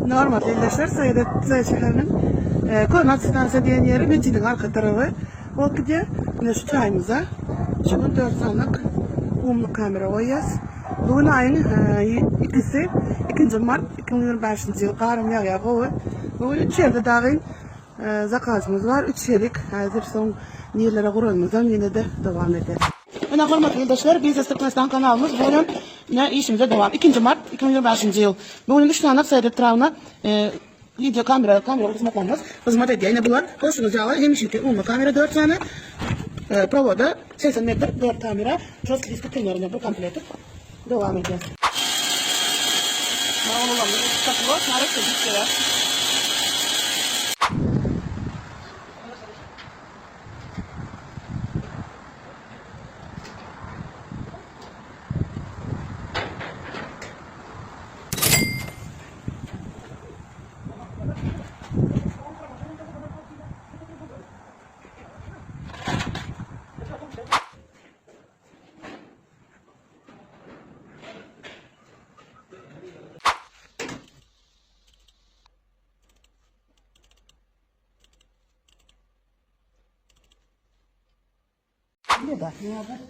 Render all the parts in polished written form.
Normal ildeşler Saýda Tüze şäheriniň e, Köne stansiýa diýen ýeri metjidiň arka tarapy bolup gidýär. Ine şu çaýymyza şu gün 4 sanyk umly kamera goýýas. Bu gün aýyň e, ikisi, 2 mart 2025 ýyl garam ýagýar gowy. Bu gün 3 ýerde dagy e, zakazymyz bar. 3 ýerik. Häzir soň nirelere guranymyzdan ýene-de dowam eder. Ine hormatly ildeşler, Biznes Türkmenistan kanalymyz bu gün ine işimize dowam. 2 mart 2025 ýyl. Bu gün 3 sany Saýda etrabyna e, video kamera kamera hyzmatlarymyz hyzmat edýär. Ine bular görşüňiz ýaly hemişeki umumy kamera 4 sany. E, prowoda 80 metr 4 kamera, žestki disk tüýlerine bir komplekt dowam edýär. Maglumatlar tapylar, tarif edip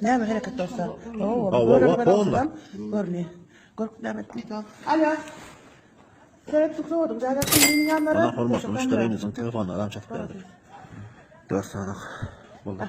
Näme hereket dostlar? Oo, Hawa, hawa, Görni. Görüp näme etdik? Alo. Seret tutuyordum. Zaten kimin yanlara. Bana hormatly müşderimiziň telefonuna adam çatyp berdik. 4 sanyk boldy.